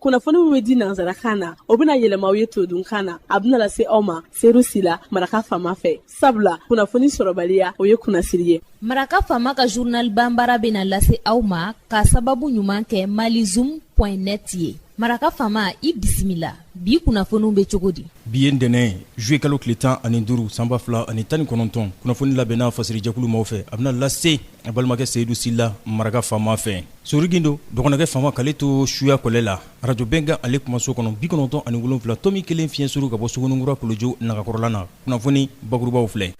Kunnafoni min bɛ di nansarakan na, o bɛna yɛlɛma aw ye todunkan na. A bɛna lase aw ma Seyidu Sila, Maraka Faama fɛ, sabula kunnafoni sɔrɔbaliya, o ye kunnasiri ye. Maraka Faama ka journal banbara bɛna lase aw ma ka sababu ɲuman kɛ malizoom point net ye. Maraka Faama, i bisimila. Bi kunnafoniw bɛ cogo di? Bi ye ntɛnɛn ye, juillet kalo tile 15 san 2019. Kunnafoni labɛnna fasirijɛkulu maaw fɛ, a bɛna lase a balimakɛ Seyidu Sila, Maraka Faama fɛ. Sori Gindo dɔgɔnɔkɛ faama k'ale to suya kɔlɛ la, arajo Bɛnkan ale kumaso kɔnɔ, 97.1 fiɲɛ suru ka bɔ Suguninkura Kolojo nagakɔrɔla na. Kunnafoni bakurubaw filɛ.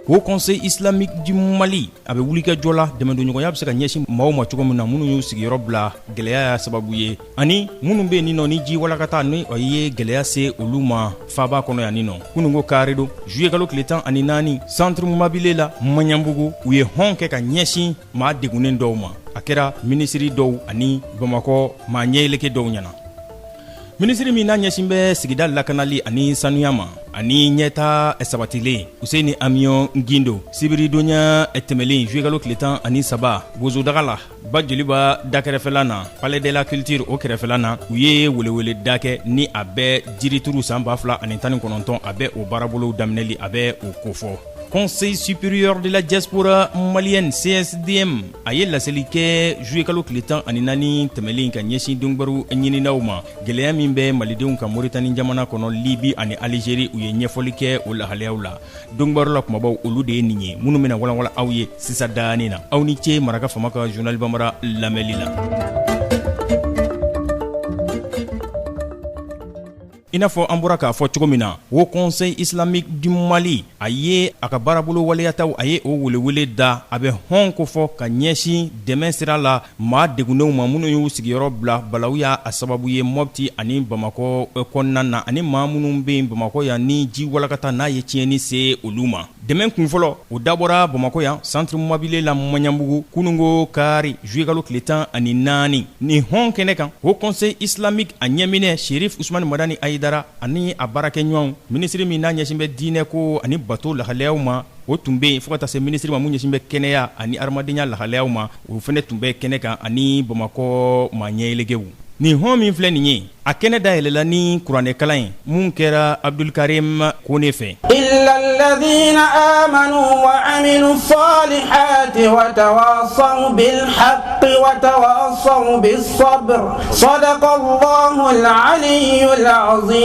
Haut Conseil islamique du Mali a bɛ wulikajɔ la dɛmɛdonɲɔgɔnya bɛ se ka ɲɛsin maaw ma cogo min na, minnu y'u sigiyɔrɔ bila gɛlɛya y'a sababu ye, ani minnu bɛ yen nin nɔ ni ji walakata ni o ye gɛlɛya se olu ma faaba kɔnɔ yan nin nɔ. Kununko kari don, juillet kalo tile 14, centre Mabile la Maɲanbugu, u ye hɔn kɛ ka ɲɛsin maa degunnen dɔw ma. A kɛra minisiri dɔw ani Bamakɔ maa ɲɛyeleke dɔw ɲɛna. Minisiri min n'a ɲɛsin bɛ sigida lakanali ani sanuya ma ani ɲɛta sabatilen, Useyini Amiyɔn Gindo, sibiridonya tɛmɛlen juillet kalo tile 13, Bozodaga la, ba joliba dakɛrɛfɛla na, Palais de la culture o kɛrɛfɛla na, u ye weleweleda kɛ ni a bɛ jirituru san 2019, a bɛ o baarabolow daminɛli, a bɛ o kofɔ. Conseil supérieur de la diaspora malienne CSDM a ye laseli kɛ juillet kalo tile 14 tɛmɛlen ka ɲɛsin donkibaru ɲininaw ma. Gɛlɛya min bɛ malidenw kan Moritani jamana kɔnɔ, Libi ani Alizeri, u ye ɲɛfɔli kɛ o lahalayaw la. Donkibaru la kumabaw, olu de ye nin ye minnu bɛna walanwalan aw ye sisan daani na. Aw ni ce Maraka Faama ka journal banbara lamɛnli la. I n'a fɔ an bɔra k'a fɔ cogo min na, Haut Conseil islamique du Mali a ye a ka baarabolo waleyataw, a ye o welewele da. A bɛ hɔn kofɔ ka ɲɛsin dɛmɛ sira la maa degunnenw ma minnu y'u sigiyɔrɔ bila balawu y'a sababu ye Mɔpti ani Bamakɔ kɔnɔna na, ani maa minnu bɛ yen Bamakɔ yan ni ji walakata n'a ye tiɲɛni se olu ma. Dɛmɛ kunfɔlɔ o dabɔra Bamakɔ yan centre Mabile la Maɲanbugu kununko kari juillet kalo tile 14. Nin hɔn kɛnɛ kan, Haut Conseil islamique a ɲɛminɛ Cherif Ousmane Madani Ayidara ani a baarakɛɲɔgɔnw, minisiri min n'a ɲɛsin bɛ diinɛ ko ani bato lahalayaw ma, o tun bɛ yen, fo ka taa se minisiri ma mun ɲɛsin bɛ kɛnɛya ani hadamadenya lahalayaw ma, o fana tun bɛ kɛnɛ kan, ani Bamakɔ maa ɲɛyelekew. Nin hɔn min filɛ nin ye, a kɛnɛ dayɛlɛla ni kuranɛkalan ye mun kɛra Abdulkarim Kone fɛ. Illa alladhina amanu wa amilu salihati wa tawasaw bil haqqi wa tawasaw bis sabr sadaqa Allahu al-aliyyul azim.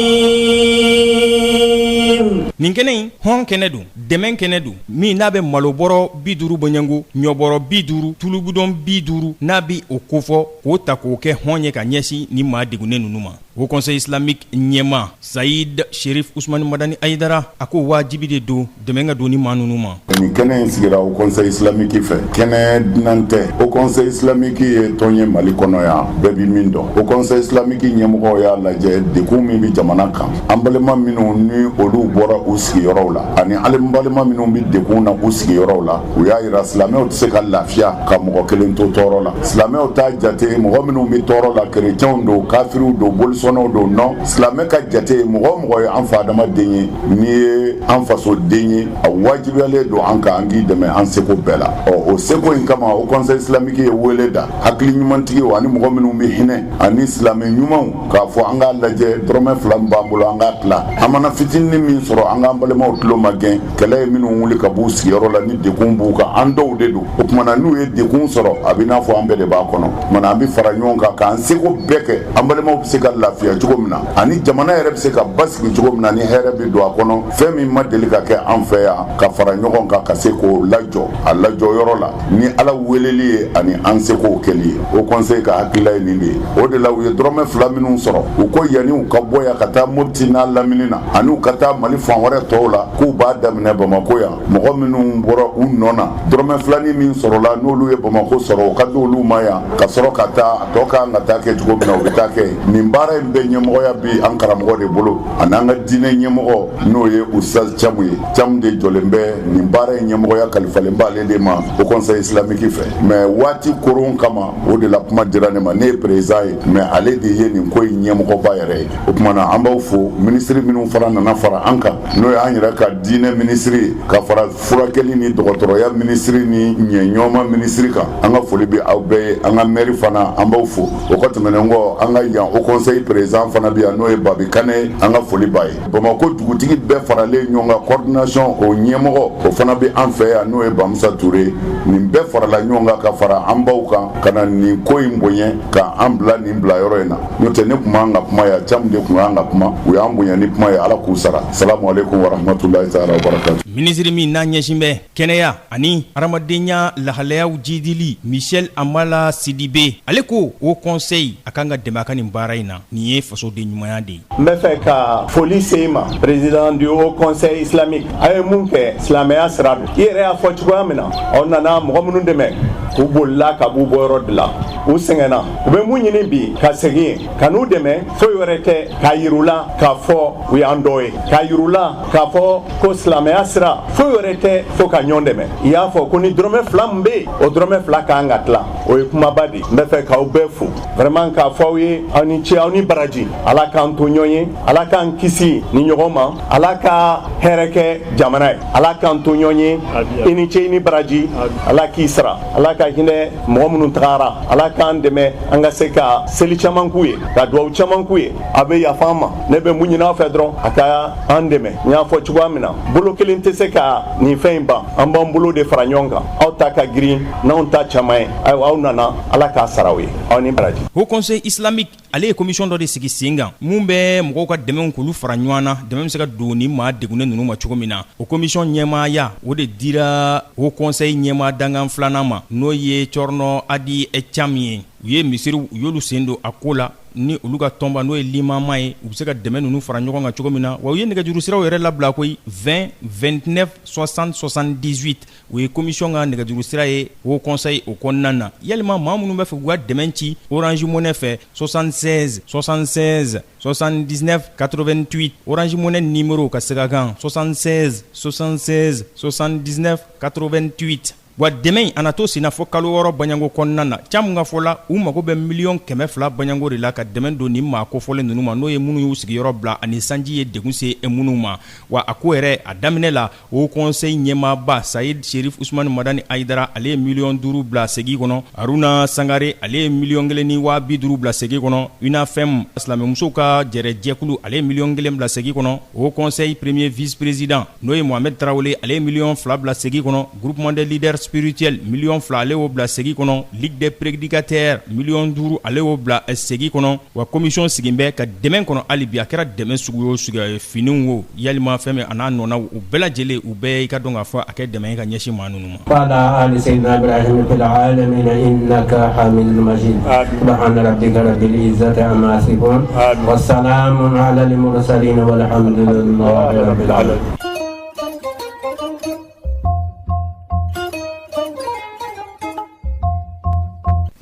Nin kɛnɛ in, hɔn kɛnɛ don, dɛmɛ kɛnɛ don min n'a bɛ malobɔrɔ 50 bɔɲɔgɔnko, ɲɔbɔrɔ 50, tulubidɔn 50, n'a bɛ o kofɔ k'o ta k'o kɛ hɔn ye ka ɲɛsin nin maa degunnen ninnu ma. Haut Conseil islamique ɲɛmaa Sayid Cherif Ousmane Madani Ayidara, a ko wajibi de don dɛmɛ ka don nin maa ninnu ma. Nin kɛnɛ in sigira Haut Conseil islamique fɛ, kɛnɛ dunan tɛ. Haut Conseil islamique ye tɔn ye Mali kɔnɔ yan, bɛɛ bɛ min dɔn. Haut Conseil islamique ɲɛmɔgɔw y'a lajɛ degun min bɛ jamana kan, an balima minnu ni olu bɔra u sigiyɔrɔw la, ani an balima minnu bɛ degun na u sigiyɔrɔw la, u y'a jira silamɛw tɛ se ka lafiya ka mɔgɔ kelen to tɔɔrɔ la. Silamɛw t'a jate mɔgɔ minnu bɛ tɔɔrɔ la, kerecɛnw don, kafiriw don, bolisɔnnaw don. Non, silamɛ ka jate mɔgɔ o mɔgɔ ye an fa adamaden ye, n'i ye an faso den ye, a wajibiyalen don an kan an k'i dɛmɛ an seko bɛɛ la. Ɔ, o seko in kama, Haut Conseil islamique ye wele da hakili ɲumantigiw ani mɔgɔ minnu bɛ hinɛ ani silamɛ ɲumanw k'a fɔ an k'a lajɛ, dɔrɔmɛ 2 min b'an bolo, an k'a tila. An mana fitinin min sɔrɔ, an k'an balimaw tulo magɛn. Kɛlɛ ye minnu wuli ka b'u sigiyɔrɔ la ni degun b'u kan, an dɔw de don. O tuma na, n'u ye degun sɔrɔ, a bɛ n'a fɔ an bɛɛ de b'a kɔnɔ. O tuma na, an bɛ fara ɲɔgɔn kan k'an seko bɛɛ kɛ an balimaw bɛ se ka lafiya cogo min na, ani jamana yɛrɛ bɛ se ka basigi cogo min na, ni hɛrɛ bɛ don a kɔnɔ. Fɛn min ma deli ka kɛ an fɛ yan, ka fara ɲɔgɔn kan ka se k'o lajɔ a lajɔ yɔrɔ la ni Ala weleli ye ani an seko kɛli ye. Haut Conseil ka hakilila ye nin de ye. O de la, u ye dɔrɔmɛ 2 minnu sɔrɔ, u ko yanni u ka bɔ yan ka taa Mopti n'a lamini na, ani u ka taa Mali fan wɛrɛ tɔw la, k'u b'a daminɛ Bamakɔ yan. Mɔgɔ minnu bɔra u nɔ na, dɔrɔmɛ filanin min sɔrɔla, n'olu ye Bamakɔ sɔrɔ, o ka di olu ma yan, ka sɔrɔ ka taa a tɔ ka kan ka taa kɛ cogo min na, o bɛ taa kɛ nin baara in. in bɛɛ ɲɛmɔgɔya bɛ an karamɔgɔ de bolo ani an ka diinɛ ɲɛmɔgɔ, n'o ye Ustaz Camu ye. Camu de jɔlen bɛ nin baara in ɲɛmɔgɔya, kalifalen b'ale de ma Haut Conseil islamique fɛ. Mais waati koron kama, o de la kuma dira ne ma. Ne ye président ye, mais ale de ye nin ko in ɲɛmɔgɔba yɛrɛ ye. O tuma na, an b'aw fo. Minisiri minnu fana nana fara an kan, n'o ye an yɛrɛ ka diinɛ minisiri, ka fara furakɛli ni dɔgɔtɔrɔya minisiri ni ɲɛɲɔgɔnma minisiri kan, an ka foli bɛ aw bɛɛ ye. An ka maire fana, an b'aw fo. O ka tɛmɛnen kɔ, an ka yan Haut Conseil président fana bɛ yan, n'o ye Babi Kane ye, an ka foli b'a ye. Bamakɔ dugutigi bɛɛ faralen ɲɔgɔn kan, coordination o ɲɛmɔgɔ, o fana bɛ an fɛ yan, n'o ye Bamusa Ture. Nin bɛɛ farala ɲɔgɔn kan ka fara an baw kan ka na nin ko in bonya, ka an bila nin bila yɔrɔ in na. N'o tɛ, ne tun b'an ka kuma yan, Camu de tun b'an ka kuma. U y'an bonya ni kuma ye, Ala k'u sara. Salamu aleykum wa rahmatulahi taala wa barakatu. Minisiri min n'a ɲɛsin bɛ kɛnɛya ani hadamadenya lahalayaw jidili, Michel Amala Sidibe, ale ko Haut Conseil a kan ka dɛmɛ a ka nin baara in na. Nin ye fasoden ɲumanya de ye. N bɛ fɛ ka foli se i ma, président du Haut Conseil islamique. A ye mun kɛ, silamɛya sira don. I yɛrɛ y'a fɔ cogoya min na, aw nana mɔgɔ minnu dɛmɛ, u bolila ka b'u bɔyɔrɔ de la, u sɛgɛnna. U bɛ mun ɲini bi ka segin yen ka n'u dɛmɛ? Foyi wɛrɛ tɛ k'a yir'u la k'a fɔ u y'an dɔ ye, k'a yir'u la k'a fɔ ko silamɛya sira foyi wɛrɛ tɛ fo ka ɲɔgɔn dɛmɛ. I y'a fɔ ko ni dɔrɔmɛ 2 min bɛ yen, o dɔrɔmɛ 2 kan ka tila. O ye kumaba de ye. N bɛ fɛ k'aw bɛɛ fo vraiment, k'a fɔ aw ye aw ni ce, aw ni baraji. Ala k'an to ɲɔgɔn ye, Ala k'an kisi ni ɲɔgɔn ma, Ala ka hɛrɛ kɛ jamana ye, Ala k'an to ɲɔgɔn ye. I ni ce, i ni baraji, Ala k'i sara, Ala ka hinɛ mɔgɔ minnu tagara, Ala k'an dɛmɛ an ka se ka seli caman k'u ye, ka duwawu caman k'u ye. A bɛ yafa an ma. Ne bɛ mun ɲini aw fɛ dɔrɔn? A ka an dɛmɛ. N y'a fɔ cogoya min na, bolo kelen tɛ se ka nin fɛn in ban. An b'an bolo de fara ɲɔgɔn kan. Aw ta ka girin n'anw ta caman ye. Ayiwa, aw nana, Ala k'a sara aw ye. Aw ni baraji. Haut Conseil islamique, ale ye commission dɔ de sigi sen kan mun bɛ mɔgɔw ka dɛmɛw k'olu fara ɲɔgɔn na, dɛmɛ bɛ se ka don ni maa degunnen ninnu ma cogo min na. O commission ɲɛmaaya, o de dira Haut Conseil ɲɛmaa dankan filanan ma, n'o ye Cɔrɔnɔ Adi Cam ye. U ye misiriw, u y'olu sen don a ko la ni olu ka tɔnba, n'o ye limama ye, u bɛ se ka dɛmɛ ninnu fara ɲɔgɔn kan cogo min na. Wa u ye nɛgɛjuru siraw yɛrɛ labila koyi: 20 29 60 78, o ye commission ka nɛgɛjuru sira ye Haut Conseil o kɔnɔna na. Yalima maa minnu bɛ fɛ k'u ka dɛmɛ ci Orange Money fɛ, 76 76 79 88, Orange Money numéro ka segin a kan: 76 76 79 88. Wa dɛmɛ a na to senna fɔ kalo 6 baɲanko kɔnɔna na. Caman ka fɔ la, u mago bɛ miliyɔn 200 baɲanko de la ka dɛmɛ don nin maa kofɔlen ninnu ma, n'o ye minnu y'u sigiyɔrɔ bila ani sanji ye degun se minnu ma. Wa a ko yɛrɛ a daminɛ la, Haut Conseil ɲɛmaaba Sayid Sherif Usumani Madani Ayidara, ale ye miliyɔn 5 bila segi kɔnɔ. Haruna Sangare, ale ye miliyɔn 1 ni 50.000 bila segi kɔnɔ. UNAFEM, silamɛmusow ka jɛrɛjɛkulu, ale ye miliyɔn 1 bila segi kɔnɔ. Haut Conseil premier vice président, n'o ye Mohamed Tarawele, ale ye miliyɔn 2 bila segi kɔnɔ. Groupement des leaders spirituels, miliyɔn 2, ale y'o bila segi kɔnɔ. Ligue des prédicateurs, miliyɔn 5, ale y'o bila segi kɔnɔ. Wa commission sigin bɛ ka dɛmɛ kɔnɔ hali bi. A kɛra dɛmɛ sugu o suguya ye, finiw o, yalima fɛn min a n'a nɔnaw, u bɛɛ lajɛlen, u bɛɛ i ka dɔn k'a fɔ a kɛ dɛmɛ ye ka ɲɛsin maa ninnu ma. وعلى آل سيدنا إبراهيم في العالمين إنك حميد مجيد. سبحان ربك رب العزة عما يصفون والسلام على المرسلين والحمد لله رب العالمين.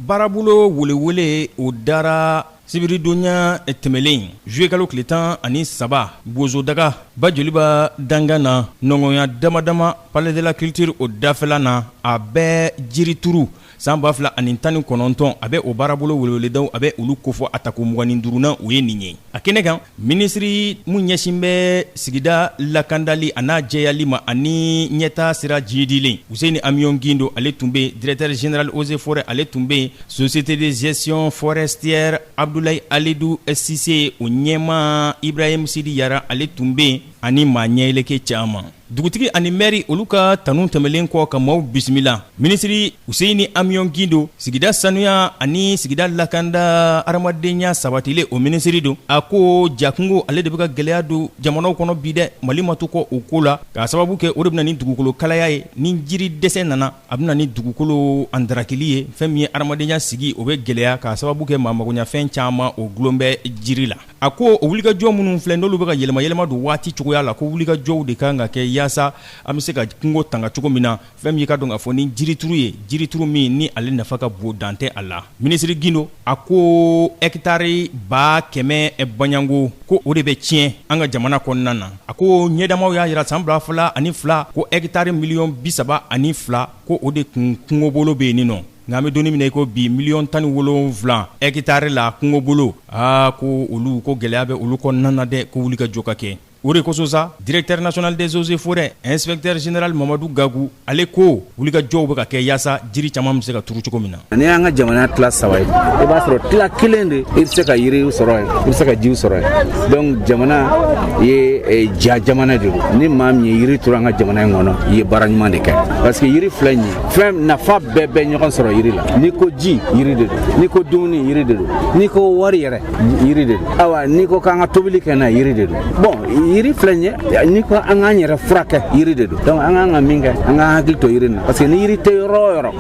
Baarabolo welewele, o dara sibiridonya tɛmɛlen, juillet kalo tile 13, Bozodaga ba Joliba dankan na, nɔngɔnya dama dama Palais de la Culture o dafɛla na, a bɛ jirituru san 2019. A bɛ o baarabolo weleweledaw, a bɛ olu kofɔ a tako 25nan, o ye nin ye. A kɛnɛ kan, minisiri mun ɲɛsin bɛ sigida lakandali a n'a jɛyali ma ani ɲɛta sira jidilen, Useyini Amiyon Gindo, ale tun bɛ yen. Directeur général Eaux et Forêts, ale tun bɛ yen. Société de gestion forestière, Abdoulaye Alidou Cissé, o ɲɛmaa Ibrahim Sidi Yara, ale tun bɛ yen, ani maa ɲɛyɛlɛkɛ caman. Dugutigi ani mɛri, olu ka tanu tɛmɛlen kɔ ka maaw bisimila, minisiri Useyini Amiyon Gindo, sigida sanuya ani sigida lakanda hadamadenya sabatilen, o minisiri don, a ko jakungo, ale de bɛ ka gɛlɛya don jamanaw kɔnɔ bi dɛ. Mali ma to kɔ o ko la, k'a sababu kɛ o de bɛ na ni dugukolo kalaya ye. Ni jiri dɛsɛ nana, a bɛ na ni dugukolo andarakili ye. Fɛn min ye hadamadenya sigi, o bɛ gɛlɛya, k'a sababu kɛ maa magoɲafɛn caman, o gulon bɛ jiri la. A ko o wulikajɔ minnu filɛ, n'olu bɛ ka yɛlɛma yɛlɛma don waati cogoya cogoya la ko wulikajɔw de kan ka kɛ yaasa an bɛ se ka kungo tanga cogo min na. Fɛn min ka dɔn k'a fɔ ni jirituru ye, jirituru min ni ale nafa ka bon dan tɛ a la. Minisiri Gindo a ko hɛkitari 100 000 baɲango ko o de bɛ tiɲɛ an ka jamana kɔnɔna na. A ko ɲɛdamaw y'a jira san 2002 ko hɛkitari miliyɔn 32 ko o de kun kungobolo bɛ yen nin nɔ. Nka an bɛ don min na i ko bi, miliyɔn 17 hɛkitari la kungobolo, aa ko olu ko gɛlɛya bɛ olu kɔnɔna na dɛ, ko wuli ka jɔ ka kɛ. O de kosɔn sa, directeur national des eaux et forêts, inspecteur général Mamadu Gagu, ale ko wulikajɔw bɛ ka kɛ yaasa jiri caman bɛ se ka turu cogo min na. N'i y'an ka jamana tila saba ye, i b'a sɔrɔ tila kelen de i bɛ se ka yiriw sɔrɔ yen, i bɛ se ka jiw sɔrɔ yen. Donc jamana ye ja jamana de don. Ni maa min ye yiri turu an ka jamana in kɔnɔ, i ye baara ɲuman de kɛ, parce que yiri filɛ nin ye, fɛn nafa bɛɛ bɛ ɲɔgɔn sɔrɔ yiri la. N'i ko ji, yiri de don. N'i ko dumuni, yiri de don. N'i ko wari yɛrɛ, yiri de don. Ayiwa, n'i ko k'an ka tobili kɛ n'a ye, yiri de don. Bon, yiri filɛ nin ye, n'i ko an k'an yɛrɛ furakɛ, yiri de don. Donc an k'an ka min kɛ, an k'an hakili to yiri na, parce que ni yiri tɛ yɔrɔ o yɔrɔ,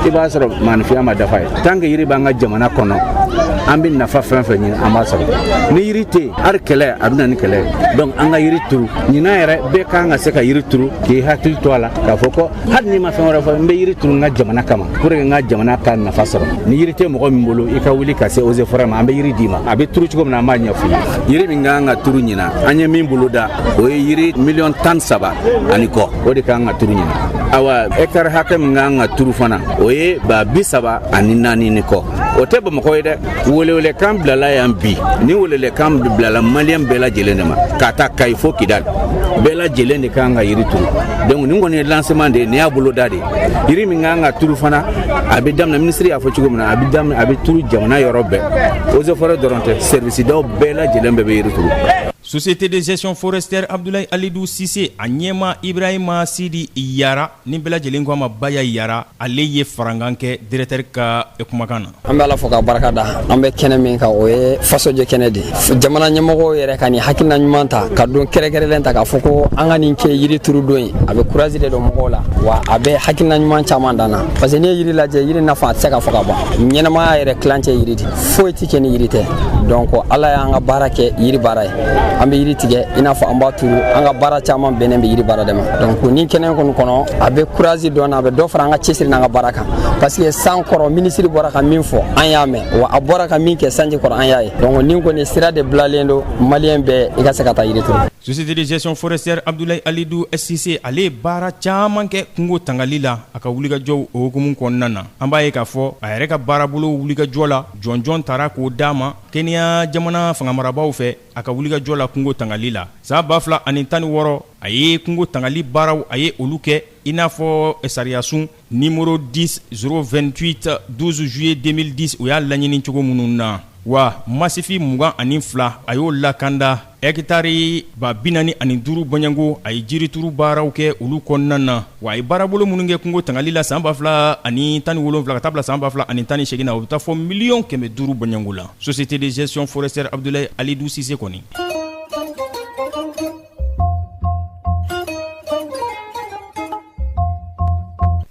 i b'a sɔrɔ maanifinya ma dafa ye. Tant que yiri b'an ka jamana kɔnɔ, an bɛ nafa fɛn fɛn ɲini, an b'a sɔrɔ. Ni yiri tɛ yen, hali kɛlɛ a bɛ na ni kɛlɛ ye. Donc an ka yiri turu ɲinan yɛrɛ, bɛɛ kan ka se ka yiri turu k'i hakili to a la k'a fɔ ko hali n'i ma fɛn wɛrɛ fɔ, n bɛ yiri turu n ka jamana kama pour que n ka jamana ka nafa sɔrɔ. Ni yiri tɛ mɔgɔ min bolo, i ka wuli ka se eaux et forêts ma, an bɛ yiri d'i ma. A bɛ turu cogo min na, an b'a ɲɛf'i ye. Yiri min kan ka turu ɲinan, an ye min bolo da, o ye yiri miliyɔn 13 ani kɔ, o de kan ka turu ɲinan. Awa, hectare hakɛ min kan ka turu fana, o ye 34,000 ni kɔ. O tɛ Bamakɔ ye dɛ. Welewelekan bilala yan bi. Ni welewelekan bilala Maliyɛn bɛɛ lajɛlen de ma, ka taa Kayi fo Kidali, bɛɛ lajɛlen de kan ka yiri turu. Donc nin kɔni ye lancement de ye, nin y'a boloda de ye. Yiri min kan ka turu fana, a bɛ daminɛ, minisiri y'a fɔ cogo min na, a bɛ daminɛ, a bɛ turu jamana yɔrɔ bɛɛ. Eaux et forêts dɔrɔn tɛ, service daw bɛɛ lajɛlen bɛɛ bɛ yiri turu. Société de gestion forestière Abdoulaye Alidou Cissé, a ɲɛma Ibrahima Sidi Yara, ni bɛɛ lajɛlen ko a ma Baya Yara, ale ye farankan kɛ directeur ka kumakan na. An bɛ Ala fo ka barika da. An bɛ kɛnɛ min kan, o ye fasojɔ kɛnɛ de. Jamana ɲɛmɔgɔw yɛrɛ ka nin hakilina ɲuman ta ka don kɛrɛnkɛrɛnlen ta k'a fɔ ko an ka nin kɛ yiri turu don ye, a bɛ courage de don mɔgɔw la, wa a bɛ hakilina ɲuman caman dan na, parce que n'i ye yiri lajɛ, yiri nafa a tɛ se ka fɔ ka ban. Ɲɛnamaya yɛrɛ tilancɛ yiri de, foyi tɛ kɛ ni yiri tɛ. Donc Ala y'an ka baara kɛ yiri baara ye. An bɛ yiri tigɛ i n'a fɔ an b'a turu, an ka baara caman bɛnnen bɛ yiri baara de ma. Donc ni kɛnɛ kɔni kɔnɔ, a bɛ courage dɔn, a bɛ dɔ fara an ka cɛsiri n'an ka baara kan, parce que san kɔrɔ minisiri bɔra ka min fɔ, an y'a mɛn, wa a bɔra ka min kɛ sanji kɔrɔ, an y'a ye. Donc nin kɔni sira de bilalen don Maliyɛn bɛɛ i ka se ka taa yiri turu. Société de gestion forestière Abdoulaye Alidou Cissé, ale ye baara caman kɛ kungo tangali la. A ka wulikajɔw o hukumu kɔnɔna na, an b'a ye k'a fɔ a yɛrɛ ka baarabolo wulikajɔ la, jɔnjɔn taara k'o d'a ma Kenya jamana fangamarabaaw fɛ a ka wulikajɔ la kungo tangali la. San 2016, a ye kungo tangali baaraw, a ye olu kɛ i n'a fɔ sariyasun numéro 10 028 12 juillet 2010, o y'a laɲini cogo minnu na. Wa massif 22, a y'o lakanda, hectare 45,000 bɔɲɛko, a ye jirituru baaraw kɛ olu kɔnɔna na. Wa a ye baarabolo minnu kɛ kungo tangali la san 2017 ka taa bila san 2018 na, o bɛ taa fɔ miliyɔn 500 bɔɲɛko la. Société de gestion forestière Abdoulaye Alidou Cissé kɔni.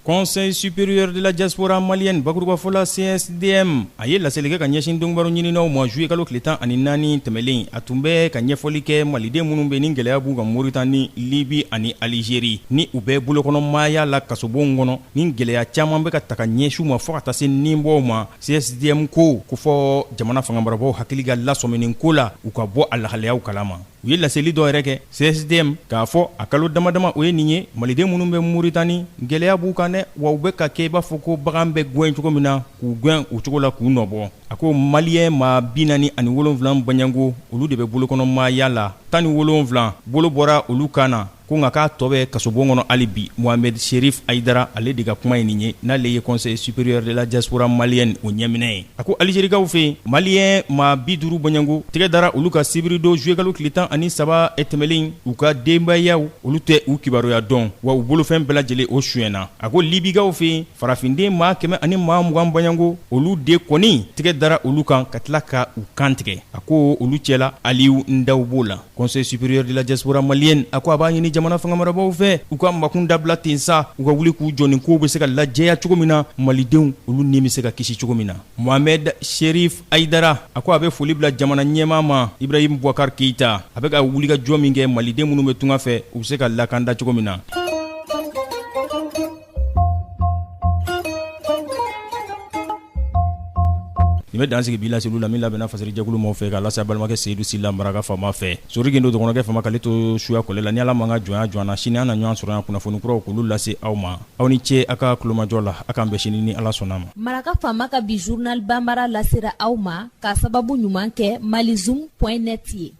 Conseil supérieur de la diaspora malienne, bakurubafɔ la CSDM, a ye laseli kɛ ka ɲɛsin donkibaru ɲininaw ma juillet kalo tile 14 tɛmɛlen. A tun bɛ ka ɲɛfɔli kɛ maliden minnu bɛ ni gɛlɛya b'u kan Moritani, Libi ani Algérie, ni u bɛ bolokɔnɔmaaya la kasobonw kɔnɔ, ni gɛlɛya caman bɛ ka ta ka ɲɛsin u ma fo ka taa se ninbɔw ma. CSDM ko fɔ jamana fangamarabaaw hakili ka lasɔmi nin ko la, u ka bɔ a lahalayaw kalama. U ye laseli dɔ yɛrɛ kɛ CSDM k'a fɔ a kalo dama dama o ye nin ye, maliden minnu bɛ Moritani, gɛlɛya b'u kan dɛ, wa u bɛ ka kɛ i b'a fɔ ko bagan bɛ gɛn cogo min na, k'u gɛn o cogo la k'u nɔbɔ. A ko Maliyɛn maa 47 baɲango, olu de bɛ bolokɔnɔmaaya la, 17 bolo bɔra olu kan na, ko nka k'a tɔ bɛ kasobon kɔnɔ hali bi. Mohamed Sherif Ayidara, ale de ka kuma ye nin ye, n'ale ye Conseil supérieur de la diaspora malienne o ɲɛminɛ ye. A ko Alizerikaw fɛ yen, Maliyɛn maa 50 bɔɲɔgɔnko tɛgɛ dara olu ka sibiridon juillet kalo tile 13 tɛmɛlen. U ka denbayaw, olu tɛ u kibaruya dɔn, wa u bolofɛn bɛɛ lajɛlen o sonyɛna. A ko Libikaw fɛ yen, farafinden maa 120 bɔɲɔgɔnko, olu de kɔni tɛgɛ dara olu kan ka tila ka u kan tigɛ. A ko olu cɛla, Aliyu Ndaw b'o la. Conseil supérieur de la diaspora malienne a ko a b'a ɲini jamana jamana fangamarabaaw fɛ, u ka makun dabila ten sa, u ka wuli k'u jɔ nin kow bɛ se ka lajɛya cogo min na, malidenw olu ni bɛ se ka kisi cogo min na. Mohamed Cherif Aidara, a ko a bɛ foli bila jamana ɲɛmaa ma Ibrahim Boubacar Keita, a bɛ ka wulikajɔ min kɛ maliden minnu bɛ tunga fɛ, u bɛ se ka lakanda cogo min na. Nin bɛ dan sigi bi laseliw la min labɛnna fasirijɛkulu maaw fɛ k'a lase a balimakɛ Seyidu Sila maraka faama fɛ. Sori Gindo dɔgɔnɔkɛ faama k'ale to suya kɔlɛ la. Ni Ala m'an ka jɔnya jɔ an na, sini an na ɲɔgɔn sɔrɔ yan kunnafoni kuraw k'olu lase aw ma. Aw ni ce a ka tulomajɔ la. A k'an bɛn sini ni Ala sɔnna ma. Maraka faama ka bi journal banbara lasera aw ma k'a sababu ɲuman kɛ malizoom point net ye.